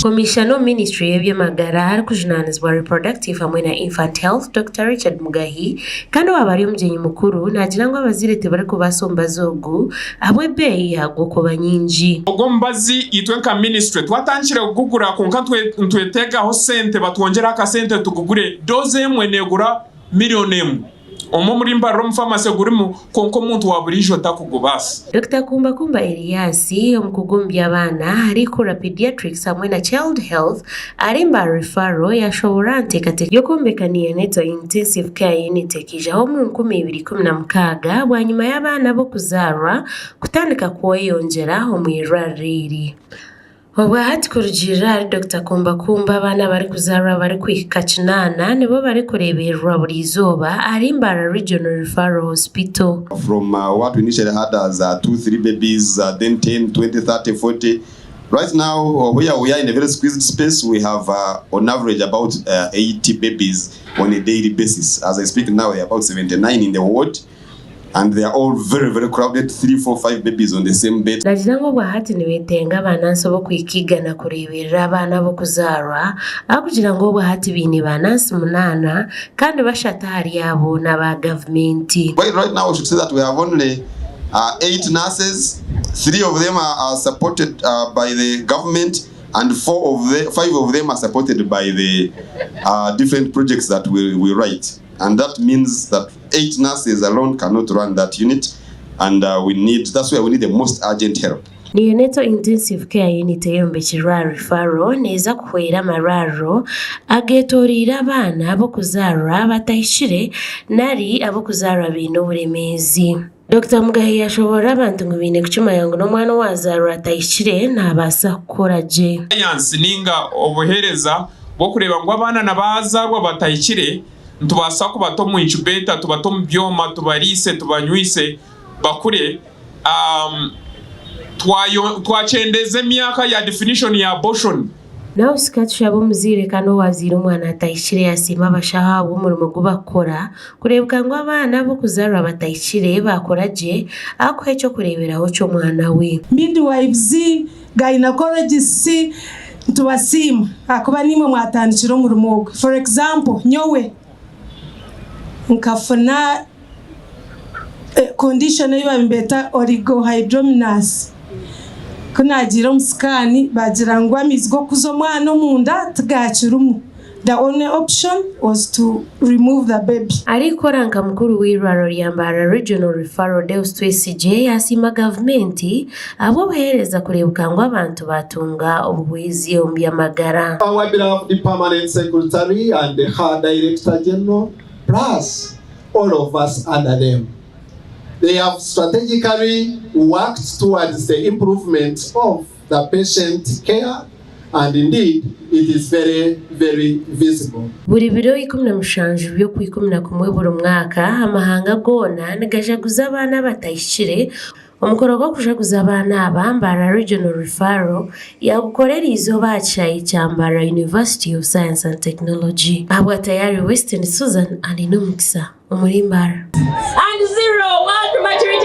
Komishana omu minisiture y'eby'amagara arikujunaanizibwa Reproductive hamwe na Infant Health, Dokita Richard Mugahi kandi owaaba ari omugyenyi mukuru naagira ngu abazaire tibarikubaasa omubazi ogu ahabw'ebeeyi yaagwo kuba nyingi. Ogwo omubazi itwe nka minisiture twatandikire kugugura kwonka nitwetegaho sente batwongyereho akasente tugugure. Doozi emwe neegura miriyoni emwe. Omwe omuri Mbarara omu famase gurimu kwonka omuntu wa buriijo takugubaasa. Dokita Kumbakumba Elias, omukugu omu by'abaana arikukora Pediatrics hamwe na Child Health ahari Mbarara Referral yashoboorora aha nteekateeka y'okwombeka Neonatal Intensive Care Unit ekaijaho omu 2016 bwanyima y'abaana ab'okuzaarwa kutandika kweyongyera omu irwariro eri. Obwahati kurugiirira ahari Dokita Kumbakumba abaana abarikuzaarwa abarikuhika kinaana nibo barikureebererwa buri izooba ahari Mbarara Regional Referral Hospital. From what we initially had as two, three babies, then 10, 20, 30, 40, right now where we are in a very squeezed space, we have on average about 80 babies on a daily basis. As I speak now, there are about 79 in the ward. And they are all very very crowded, 3, 4, 5 babies on the same bed. Naagira ngu obwahati nibetenga baanansi b'okwikaigana kureeberera abaana ab'okuzaarwa ahabw'okugira ngu obwahati baine baanansi munaana kandi bashatu ahari abo n'aba gavumenti. Right, right now we should say that we have only 8 nurses, 3 of them are supported by the government and 4 of the, 5 of them are supported by the different projects that we, we write. And that means that 8 nurses alone cannot run that unit and we need, that's where we need the most urgent help. Neonatal Intensive Care Unit eyombekirwe aha Referral neeza kuhwera amarwariro agetoroire abaana ab'okuzaarwa batahikire nari ab'okuzaarwa baine oburemeezi. Dokita Mugahi yashoboorora abantu ngu baine kukimanya ngu n'omwana owazaarwa atahikire nabaasa kukura gye. Sayansi ninga obuheereza bw'okureeba ngu abaana na baazaarwa batahikire nitubaasa kubata omu incubator, tubate omu byoma, tubariise, tubanyweise bakure. Twakyendeeza emyaka ya definition ya abortion. Nawe Katushabe omuzaire kandi owaazaire omwana atahikire yasiima abashaho ahabw'omurimo gu barikukora kureebeka ngu abaana ab'okuzaarwa batahikire baakura gye ahakuha eky'okureeberaho ky'omwana we. Midwives, Gynaecologists nitubasiima ahakuba niimwe mwatandikire omurimo ogu. For example nyowe nkafuna condition ei baabaire nibeeta oligohydramnios. Ku naagiire omu scan baagira ngu amaizi g'okukuza omwana omunda tigaakirimu. The only option was to remove the baby. Arikukora nka mukuru w'eirwariro rya Mbarara Regional Referral Deus Twesigye yasiima gavumenti ahabw'obuheereza kureebuka ngu abantu baatunga obuhwezi omu by'amagara. Our beloved Permanent Secretary and her Director General plus all of us under them. They have strategically worked towards the improvement of the patient care and indeed it is very very visible. Buri biro 17 by'Okwikuminakumuwe buri mwaka, amahanga goona nigajaguza abaana abatahikire. Omukoro gw'okujaguza abaana aba, Mbarara Regional Referral yaagukora eriizooba aha kishaayi kya Mbarara University of Science and Technology. Ahabwa Tayari Western, Susan Alinomukisa omuri Mbarara. And zero, World Prematurity.